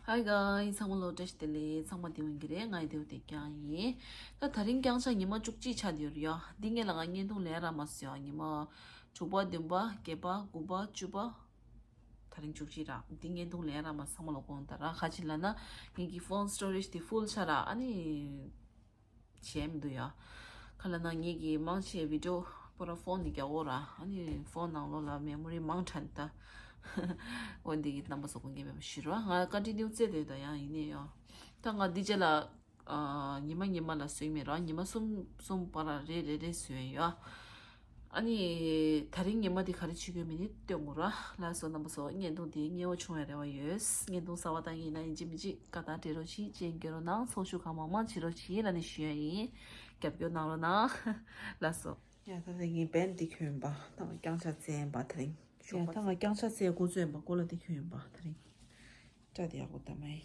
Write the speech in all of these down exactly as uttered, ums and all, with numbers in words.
Hi guys, ཚང་མ་ལོ་བཀྲ་ཤིས་བདེ་ལེགས། ཚང་མ་བདེ་པོ་ཡིན་གྱི་རེད། ང་ཡི་བདེ་པོ་བསྡད་ཀྱང་ཡིན། ད་དེ་རིང་རྐྱང་ཕྱག་ཉི་མ་བཅུ་གཅིག་ཆགས་བསྡད་ཡོད་རེད་ཡ། འདི་ངས་ལ་ང་བརྙན་ཐུང་ལས་ར་མ་བཟོས་ཡ། ཉི་མ་དྲུག་པ་བདུན་པ་བརྒྱད་པ་དགུ་པ་བཅུ་པ། དེ་རིང་བཅུ་གཅིག་ར། འདི་བརྙན་ཐུང་ལས་ར་མ་ཚང་མ་ལོ་དགོངས་དག་ར། ཁ་ཅིག་ལ་ན་ངེད་ཀྱི་phone storage དེ་full ཆགས་ར། ཨ་ནི་བྱས་མི་འདུག་ཡ། ཁ་ལ་ན་ངེད་ཀྱི་མང་ཆེ་video པོ་ར་phone ནས་རྒྱག་འོ་ར། ཨ་ནི་phone ནང་ལོགས་ལ་memory མང་དྲགས་ད། འོ་འདི་གི་རྣམ་པ་ཚོ་དགོངས་འགལ་མེད་པ་ཞུ་རོགས། ང་continue བཙལ་བསྡད་ད་ཡང་ཡིན་ནས་ཡོ། ད་ང་འདི་རྗེས་ལ་ཨ་ཉི་མ་ཉི་མ་ལ་བཟོས་མེད་ར། ཉི་མ་གསུམ་གསུམ་བར་རེ་རེ་རེ་བཟོས་ཡོད། ཨ་ནི་དེ་རིང་ཉི་མ་འདི་ག་རེ་བྱེད་དགོས་མིན་ནི་སྟོན་དགོས་ར། ལགས་སོ་རྣམ་པ་ཚོ། བརྙན་ཐུང་འདི་མཉེས་པོ་བྱུང་བའི་རེ་བ་ཡོད། བརྙན་ཐུང་གསར་པ་ལྟ་མཁན་ཡིན་ན་ཡིན་གཅིག་མིན་གཅིག་དགའ་རྟགས་སྤྲད་རོགས་གྱིས། རྗེས་མཐུད་རོགས་གནང་། ཚོགས་ཞུགས་གང་མང་མང་བྱེད་རོགས་གྱིས་ལབ་ནས་ཞུ་ཡ་ཡིན། རྒྱབ་སྐྱོར་གནང་རོགས་གནང་། ལགས་སོ། ཡ་ད་ལྟ་ངའི་བན་འདི་གྱོན་པ། ད་ང་རྐྱང་ཕྱག་བཙལ་ཡིན་པ་དེ་རིང་། ཡ་ད་ང་རྐྱང་ཕྱག་བཙལ་འགོ་བཙུགས་ཡིན་པ། ཀོ་ལ་འདི་གྱོན་ཡིན་པ་དེ་རིང་། སྐྲ་དེ་ཡག་པོ་བཏབ་མ་ཡིན།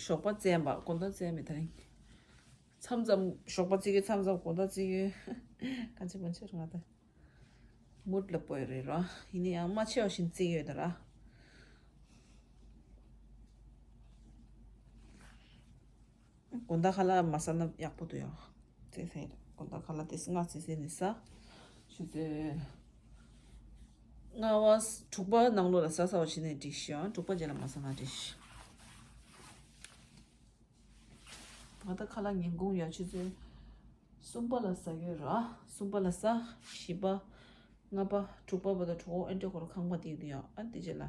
ཞོགས་པ་བཙལ་ཡིན་པ། དགོང་དག་བཙལ་མེད་དེ་རིང་། མཚམས་མཚམས་ཞོགས་པ་བརྩི་གི། མཚམས་མཚམས་དགོང་དག་བརྩི་གི། གང་བྱེད་མ་བྱེད་རང་ད། མུད་ལ་སྤོས་རེད་ར། ཡིན་ན་ཡང་མ་ཆེ་བ་བཞིན་བརྩི་གི་ཡོད་ད་ར། དགོང་དག་ཁ་ལག་མ་ཟ་ན་ཡག་པོ་འདུག་ཡ། བརྩི་ས་ཡིན། དགོང་དག་ཁ་ལག་དེ་སྔ་བརྩི་ས་ནས་ཟ། ཆུ་ཚོད་ལྔ་པ་དྲུག་པ་ནང་ལོགས་ལ་ཟ་ཚར་བ་བྱས་ནས་འགྲིག་ཤག་དྲུག་པ་རྗེས་ལ་མ་ཟ་ན་འགྲིག་ཤག་ད་ལྟ་ཁ་ལག་ཉིན་གུང་ཡ་ཆུ་ཚོད་གསུམ་པ་ལ་ཟ་གི་ཡོད་ར། གསུམ་པ་ལ་ཟ། བཞི་པ། ལྔ་པ། དྲུག་པ་བར་དུ་གྲོད་ཁོག་ཨེ་འདྲ་ཁོ་ར་ཁེངས་པ་དེ་འདུག་ཡ། ཨ་དེ་རྗེས་ལ་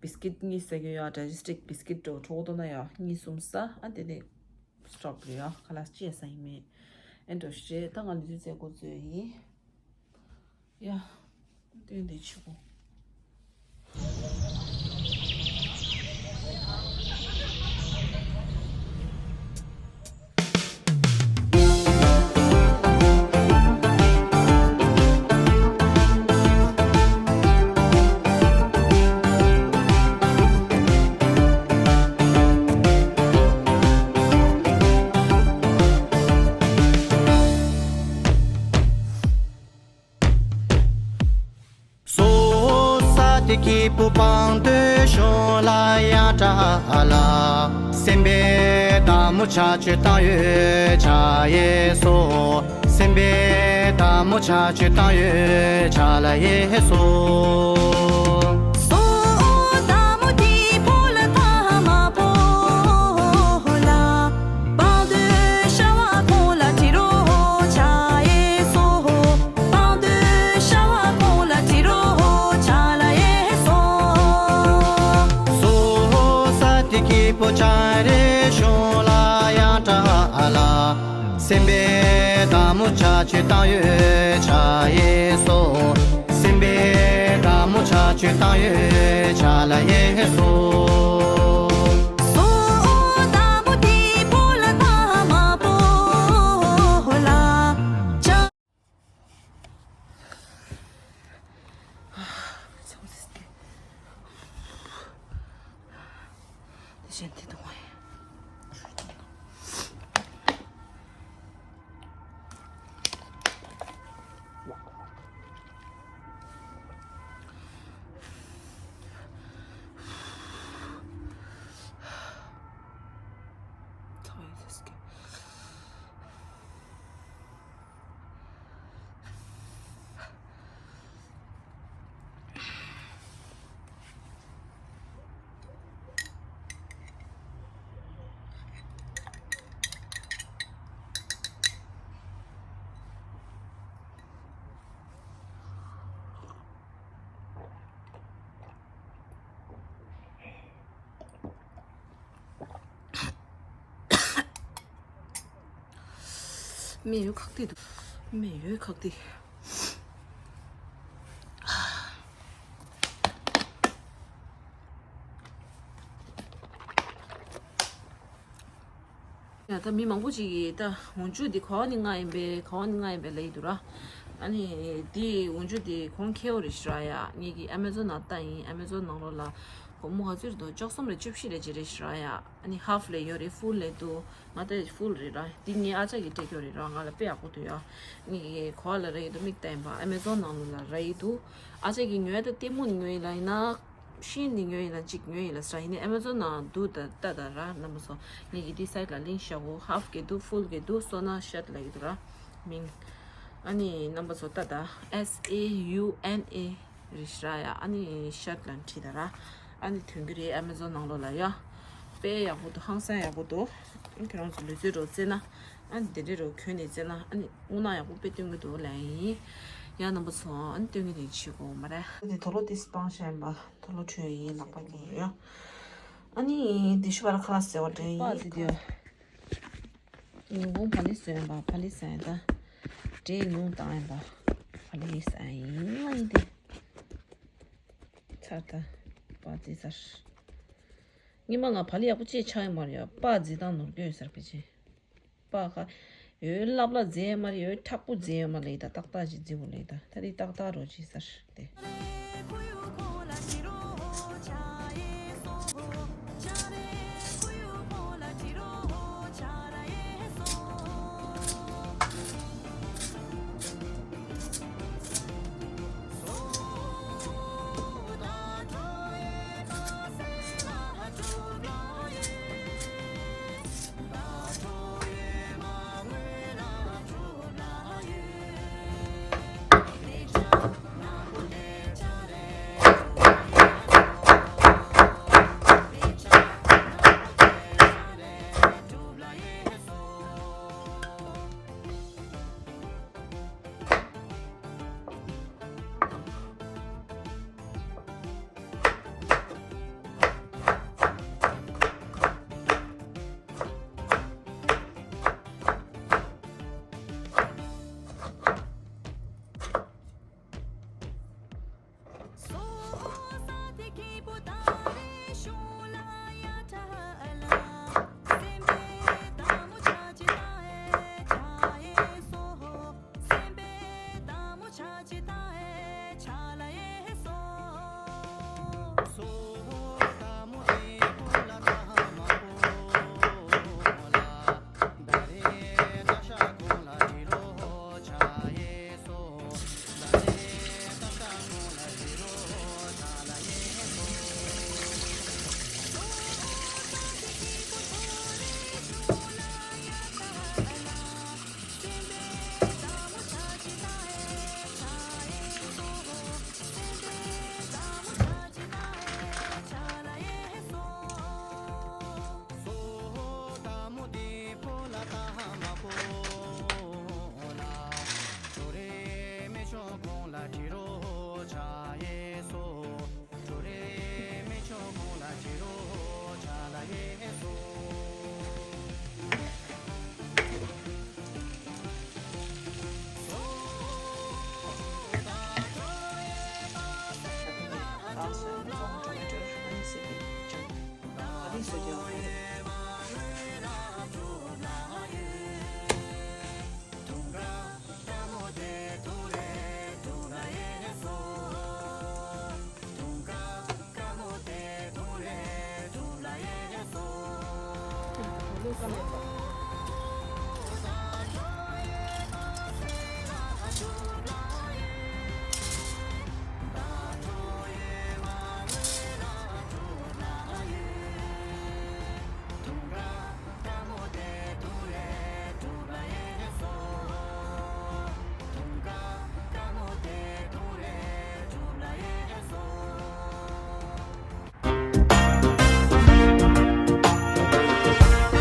བིས་ཀིཊ་གཉིས་ཟ་གི་ཡོད་ཡ། ཌའི་ཇེ་སི་ཊིབ་བིས་ཀིཊ་འདྲ་བོ། གྲོད་ཁོག་ལྟོགས་ན་ཡ་གཉིས་གསུམ་ཟ། ཨ་དེ་ནས་སི་ཊོབ་རེད་ཡ། ཁ་ལག་ཅི་ཡང་ཟ་ཡི་མེད། ཨེ་འདྲ་བོ་ཞིག་རེད། ད་ང་ལུས་རྩལ་འགོ་བཙུགས་ཡིན། ཡ། སྟོན་དེ་ཆུ་བོ། སོ་ས་དེ་སྐྱེས་བུ་དཔང་དུ་ཤོང་ལ་ཡང་དྲག་ལ། སེམས་པའི་བདག་མོ་ཆ་ཆུ་བཏང་ཡོད་ཆ་ཡེ་སོ། སེམས་པའི་བདག་མོ་ཆ་ཆུ་བཏང་ཡོད་ཆ་ལ་ཡེ་སོ། སོ་བདག་མོ་དེ་ཕོ་ལ་ཐ་མ་ཕོ་ལ། དཔང་དུ་ཤ་བ་ཁོང་ལ་དྲི་རོ་ཆ་ཡེ་སོ། དཔང་དུ་ཤ་བ་ཁོང་ལ་དྲི་རོ་ཆ་ལ་ཡེ་སོ། སོ་ས་དེ་སྐྱེས་བུ་ཆ་རེ་ཤོང་ལ་ཡང་དྲག་ལ། སེམས་པའི་བདག་མོ་ཆ་ཆུ་བཏང་ཡོད་ཆ་ཡེ་སོ། སེམས་པའི་བདག་མོ་ཆ་ཆུ་བཏང་ཡོད་ཆ་ལ་ཡེ་སོ། སོ་བདག་མོ་དེ་ཕོ་ལ་ཐ་མ་ཕོ་ལ། ཆ། མེ་ཡོད་ཁག་ཏི་འདུག་མེ་ཡོད་ཁག་ཏི། ཡ་ད་མི་མང་པོ་ཅིག་གིས་ད་འོག་འཇུག་འདི་ག་བ་ནས་མངགས་ཡིན་པས། ག་བ་ནས་མངགས་ཡིན་པས་ལབ་ཀྱི་འདུག་ར། ཨ་ནི་འདི་འོག་འཇུག་འདི་གོང་ཁེ་པོ་རེད་ཤག་ར་ཡ། ངེད་ཀྱིས་ཨ་མེ་ཛོན་ནང་བལྟས་ཡིན། ཨ་མེ་ཛོན་ནང་ལོགས་ལ་ སྒོར་མོ་ག་ཚོད་རེད་འདུག་བཅུ་གསུམ་རེད། བཅུ་བཞི་རེད་ཅེ་རེད་ཤི་ར་ཡ། ཨ་ནི་ཧབ་ལ་ཡོད་རེད། ཕུལ་ལ་འདུག་ང་ད་ཕུལ་རེད་ར། འདི་ངའི་ཨ་ཅག་གིས་སྤྲད་རྒྱུ་རེད་ར། ང་ལ་དཔེ་ཡག་པོ་འདུག་ཡ། ངས་གོ་བ་ལ་རེད་འདུག་མིག་བལྟས་པ་ཨ་མེ་ཛོན་ནང་ལོགས་ལ་ར་ཡི་འདུག་ཨ་ཅག་གིས་ཉོས་ད་ལྟད་མོ་ཉོས་ཡིན་ལ། ཡིན་ན་ཤིན་ནི་ཉོས་ཡིན་ལ་གཅིག་ཉོས་ཡིན་ལ་ས་ཡིན་ནི་ཨ་མེ་ཛོན་ནང་འདུག་ད་ལྟ་ད་ར་རྣམ་པ་ཚོ། ངས་ཀྱི་འདི་སའིཊ་ལ་ལིངྐ་བཞག་གོ་ཧབ་གི་འདུག་ཕུལ་གི་འདུག་སོ་ན་ཤརཊ་ལ་ཡི་འདུག་ར་མིང་། ཨ་ནི་རྣམ་པ་ཚོ་ལྟ་ད། S A U N A རེད་ཤི་ར་ཡ། ཨ་ནི་ཤརཊ་ལ་བྲིས་ད་ར། ཨ་ནི་ཐོན་གི་རེད་ཨ་མེ་ཛོན་ནང་ལོགས་ལ་ཡ། དཔེ་ཡག་པོ་འདུག་ཧང་སང་ཡག་པོ་འདུག་ཁྱེད་རང་ཚོ་ལུས་རྩལ་རོགས་རྩེ་ན། ཨ་ནི་དེ་འདྲའི་རོགས་གྱོན་ནས་རྩེ་ན། ཨ་ནི་དངོས་གནས་ཡག་པོ་དཔེ་སྟོན་གི་འདུག་ལན་ཡིན། ཡ་རྣམ་པ་ཚོ་ཨ་ནི་སྟོན་གི་རེད་བྱེད་དགོས་མ་རེད། ཨ་ནི་དོ་ལོ་ཏིས་སྤང་ཤ་ཡིན་པ། དོ་ལོ་ཁྲུས་ཡིན་ནག་པ་གི་ཡོད། ཨ་ནི་དེ་ཤུ་བར་ཁ་ལག་ཟེར་བ་འདྲ་ཡིན། པ་དེ་དུས། ཉིན་གུང་བག་ལེབ་བཟོས་ཡིན་པ། བག་ལེབ་ཟ་ཡིན་ད། འབྲས་ཉུང་བཏང་ཡིན་པ། བག་ལེབ་ཟ་ཡིན་ང་ཡིན་ཏེ། ཚར་ད། པ་རྫི་ཚར། ཉི་མ་ང་བག་ལེབ་ཡག་པོ་ཅིག་ཆགས་ཡོད་མ་རེད་ཡ། པ་རྫི་སྟངས་ནོར་སྐྱོན་ཡོད་ས་རེད་ཕལ་ཆེར། པ་ཁ། ཡོད་ལབ་ལ་རྫི་ཡོད་མ་རེད། ཡོད་མཁྲེགས་པོ་རྫི་ཡོད་མ་ལེ་ད། ཏག་ཏག་ཅིག་རྫི་བོ་ལེ་ད། ད་དེ་ཏག་ཏག་རོ་ཅིག་ཚར་ཏེ།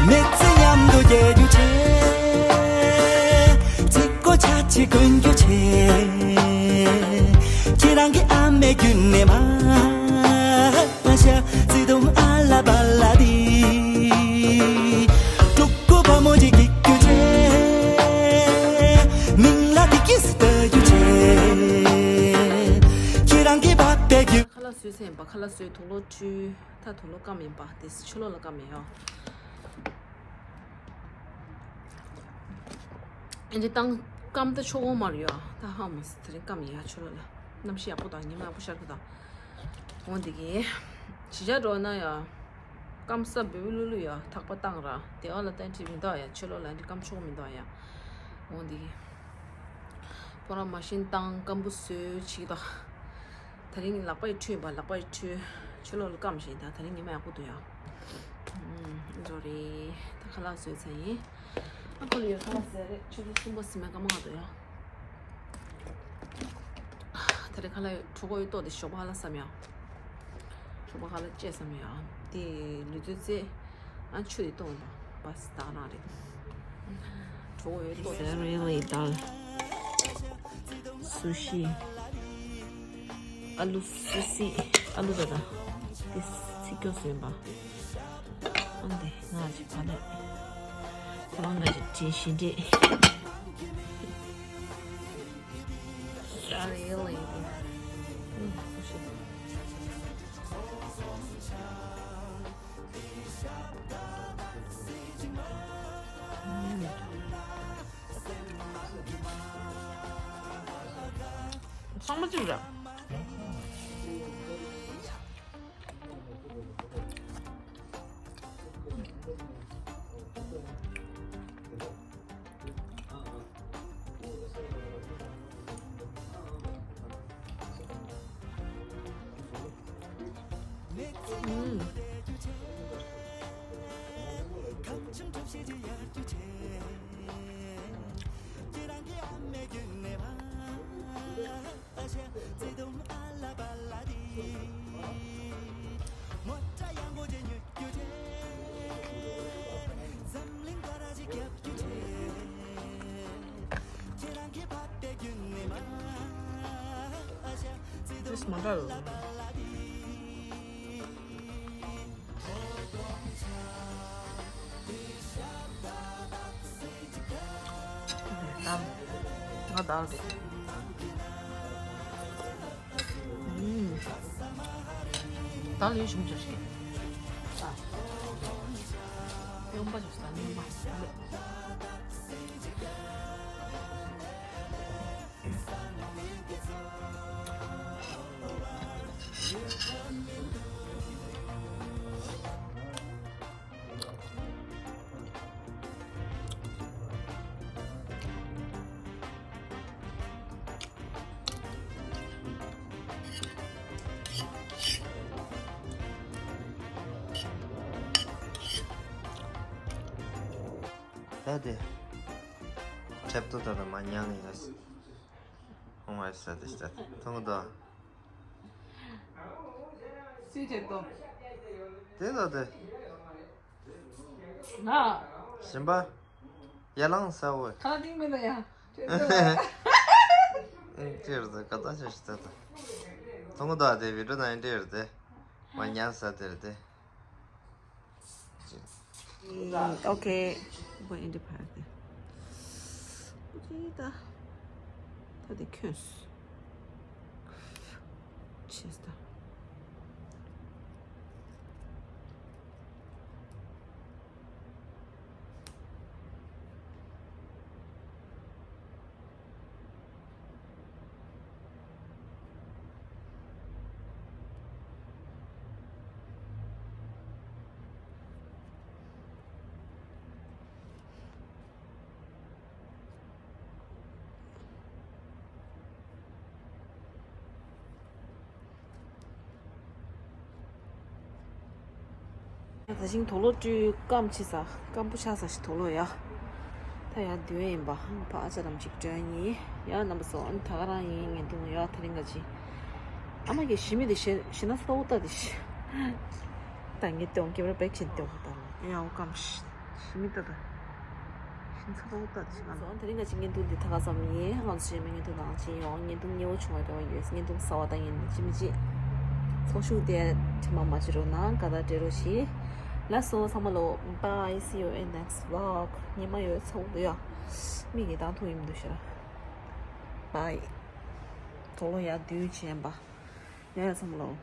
མི་ཚེ་མཉམ་དུ་སྐྱེལ་རྒྱུ་བྱས། ཚིག་གོ་ཆ་ཆེ་གོན་རྒྱུ་བྱས། ཁྱེད་རང་གི་ཨ་མའི་རྒྱུད་ནས་མ་ཤ་བརྩེ་དུང་ཨ་ལ་པ་ལ་དི། ཕྲུ་གུ་བུ་མོ་ཅིག་སྐྱེ་རྒྱུ་བྱས། མིང་ལ་དི་ཀི་སི་ལྟ་རྒྱུ་བྱས། ཁྱེད་རང་གི་བ་པའི་རྒྱུད། ཁ་ལག་བཟོས་ཚར་ཡིན་པ། ཁ་ལག་བཟོས་དུག་ལོག་བཀྲུས། ད་དུག་ལོག་སྐམ་ཡིན་པ། དེ་ཕྱི་ལོགས་ལ་སྐམ་ཡིན་ཡོ། ཨེ་འདྲ་བཏང་སྐམ་ད་ཆོག་གོ་མ་རེད་ཡོ། ད་ཧ་མ་སི་དེ་རིང་སྐམ་ཡིན་ཡ། ཕྱི་ལོགས་ལ་གནམ་གཤིས་ཡག་པོ་དང་ཉི་མ་ཡག་པོ་ཤར་གི་དང་། འོ་འདི་གི་ གཞིས་ཆགས་འགྲོ་ན་ཡ། སྐམ་ས་འབེལ་བུ་ལུ་ལུ་ཡ་ཐག་པ་བཏང་ར་དེ་བ་ལ་བསྟན་ཁྲིད་མི་འདུག་ཡ། ཕྱི་ལོགས་ལ་འདི་སྐམ་ཆོག་མི་འདུག་ཡ། འོང་འདི། ཁོ་རང་མ་ཤིན་བཏང་སྐམ་པོ་བཟོས་ཅིག་དང་། དེ་རིང་ལག་པ་ཡི་འཁྲུད་པ་ལག་པ་ཡི་འཁྲུད། ཕྱི་ལོགས་ལ་སྐམ་ཞིང་ད་དེ་རིང་ཉི་མ་ཡག་པོ་འདུག་ཡ། ཨུམ། འགྲོ་རེད། ད་ཁ་ལག་བཟོས་ཚར་ཡིན། ཨ་ཁོ་ལ་ཡོད་ཁ་ལག་བཟས་རེད། ཆུ་ཚོད་གསུམ་པ་ཟིན་མ་སྐར་མ་ལྔ་འདུག་ཡ། ད་རེས་ཁ་ལག་གྲོད་ཁོག་ཡོད་ཏོག་དེ་ཞོགས་པ་ཁ་ལག་བསམ་ཡ། ཞོགས་པ་ཁ་ལག་བཅད་བསམ་ཡ། དེ་ལུས་རྩལ་རྩེ། ཨ་ཆུ་དེ་གཏོང་བ་བ་སི་ད་ན་རེད། གྲོད་ཁོག་ཡོད་ཏོག་དེ་རེད་ལེ་ད། སུ་ཤི། ཨ་ལུ་སུ་སི། ཨ་ལུ་ད་ད། དེ་སི་ཀྱོ་སུ་ཡིན་པ། ཨ་འདི་ང་ཅི་བ་ལེ། ཁོ་རང་ང་ཅི་བྱེད་ཤི་འདྲེ། Sorry, lady. ཚང་མ་གཅིག་རེད། This model. ང་ད་རེད། ད་ལས་ཞུམ་ཅོ་ཞིག་ཨ། ཡོང་པ་ཅོ་ས་ཡོང་པ། ད་དེ། ཁྲེབ་ཏོ་ད་ད་མ་ཉང་ཡ། ཧོང་ཨ་ས་དེ་ཤ་ཐུང་དོ། སུས་ཁྲེབ་ཏོ། དེ་ད་དེ། ང་། ཞིམ་པ། ཡ་ལང་ས་འོ། ཁ་ཏིང་མེད་ན་ཡ། ཁྲེབ་ཏོ། ཨེ་ཅེར་དེ་ཀ་ད་ཤ་ཤ་ད་ད། ཐུང་དོ་དེ་བི་ཏྲ་ན་ཨེ་ཅེར་དེ། མ་ཉང་ས་དེར་དེ། Okay. Go in the park. ཅི་ད། ད་དེ་ཁྱོད། ཆེས་ད། ད་ཞིང་དུག་ལོག་བཀྲུས་སྐམ་ཆེ་ས་སྐམ་པོ་ཆགས་ས་ཞིག་དུག་ལོག་ཡ། ད་ཡ་འདུལ་ཡིན་པ་ཕ་ཨ་ཅག་རམ་ཅིག་སྒྲོན་ཡིན་ཡ་རྣམ་པ་ཚོ། ཨ་ནི་ད་ག་རང་ཡིན་ངན་དུང་ཡ་ད་རིང་ག་ཅི། ཨ་མ་གི་ཞི་མི་དེ་ཞི་ཞི་ན་སོ་ཏ་དེ་ཤི། ད་ངས་སྟོང་སྐྱེ་བར་བེག་ཆེན་སྟོང་ད་ལ་ཡ་འོ་སྐམ་ཤི། ཞི་མི་ཏ་ད། ཤིན་ཚ་པོ་ཏ་དེ་ཤི་ང་། སོང་དེ་རིང་ག་ཅིག་བརྙན་ཐུང་འདི་ད་ག་ཙམ་ཡིན། ང་ཚོ་ཞེ་མི་བརྙན་ཐུང་ནང་ཕྱིན་ཡོང་། བརྙན་ཐུང་མཉེས་པོ་བྱུང་བའི་རེ་བ་ཡོད། བརྙན་ཐུང་གསར་པ་ད་ཡིན་ཅི་མི་ཅི། ཚོགས་ཞུགས་དེ་ཁྲི་མ་མ་བྱེད་རོགས་གནང་། ག་ད་འདྲེ་རོགས་ཤི། ལ་སོ་ཚང་མ་ལོ། Bye, see you in next vlog. ཉི་མ་ཡོད་ཚོགས་འདུ་ཡ། མི་གི་དང་ཐུག་ཡིན་མི་འདུག་ཤི་ར། Bye. དུག་ལོག་ཡ་དུས་ཆེན་པ། ཡ་ཡ་ཚང་མ་ལོ།